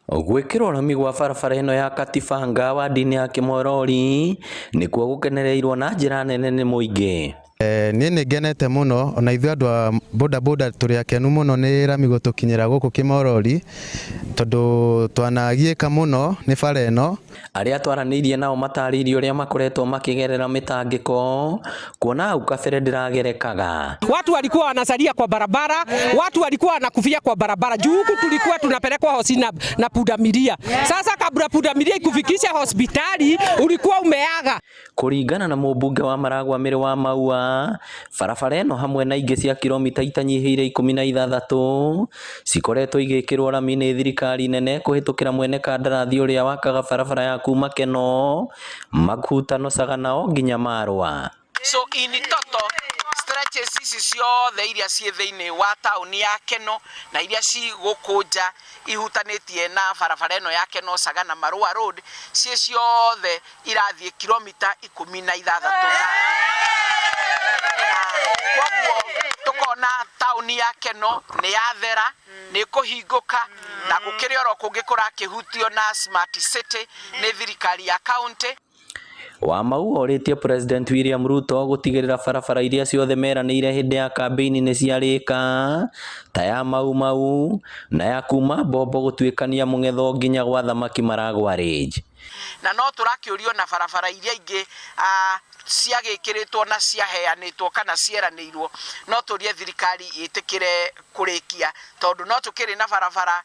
Gwĩkĩrwo rami gwa barabara ĩno ya Katibanga wadi-inĩ ya Kĩmorori nĩkuo gũkenereirwo na njĩra nene nĩ mũingĩ. Niĩ nĩ ngenete mũno, ona ithuĩ andũ a boda boda tũrĩ akenu mũno nĩ rami gũtũkinyĩra gũkũ Kĩmorori, tondũ twanagiĩka mũno nĩ bara ĩno. Arĩa twaranĩirie nao matarĩirie ũrĩa makoretwo makĩgerera mĩtangĩko kuona hau kabere ndĩragerekaga. Watu walikuwa wanasalia kwa barabara, watu walikuwa wanakufia kwa barabara. Juu huku tulikuwa tunapelekwa hosi na pundamilia. Sasa kabla pundamilia ikufikisha hospitali ulikuwa umeaga. Kũringana na mũmbunge wa Maragwa Mĩrĩ wa Maua, barabara ĩno hamwe na ingĩ cia kilomita itanyihĩire 16 cikoretwo igĩkĩrwo rami nĩ thirikari nene kũhĩtũkĩra mwene kandarathi ũrĩa wakaga barabara ya kuma Keno, Makutano Sagana nginya Marũa. So in total, stretches ici ciothe iria ciĩ thĩinĩ wa taũni ya Keno na iria ci gũkũ nja ihutanĩtie na barabara ĩno ya Keno Sagana Marũa Road, ciĩ ciothe irathiĩ kilomita 16, na koguo tũkona taũni ya Keno nĩ yathera, nĩ kũhingũka, na gũkĩrĩ oro kũngĩ kũrakĩhutio na smart city nĩ thirikari ya county. Wamau orĩtie President William Ruto gũtigĩrĩra barabara iria ciothe meranĩire hĩndĩ ya kambĩini nĩ ciarĩka ta ya Mau Mau na ya kuma Bombo gũtuĩkania Mũng'etho nginya gwa Thamaki Maragwa Range. Na no tũrakĩũrio na barabara iria ingĩ ciagĩkĩrĩtwo na ciaheanĩtwo kana cieranĩirwo, no tũrie thirikari ĩtĩkĩre kũrĩkia, tondũ no tũkĩrĩ na barabara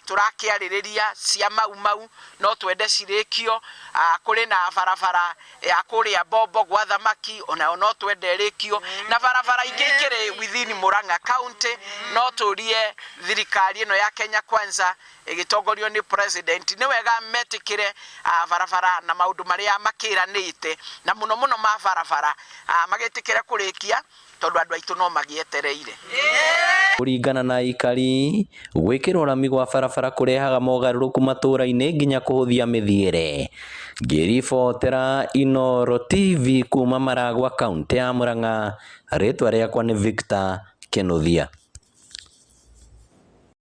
tũrakĩarĩrĩria cia Mau Mau, no twende cirĩkio. Kũrĩ na barabara ya kũrĩa Bombo gwa Thamaki, onayo no twende ĩrĩkio, na barabara ingĩ ikĩrĩ within Murang'a County. No tũrie thirikari ĩno ya Kenya Kwanza ĩgĩtongorio nĩ president, nĩ wega metĩkĩre barabara na maũndũ marĩa makĩranĩte, na mũno mũno ma barabara, magĩtĩkĩre kũrĩkia, tondũ andũ aitũ no magĩetereire. Kũringana na aikari, gwĩkĩrwo rami gwa barabara kũrehaga mogarũrũku matũũra-inĩ nginya kũhũthia mĩthiĩre. Ngĩribotera Inooro TV kuma Maragwa, kaũntĩ ya Murang'a, rĩtwa rĩakwa nĩ Victor Kĩnuthia.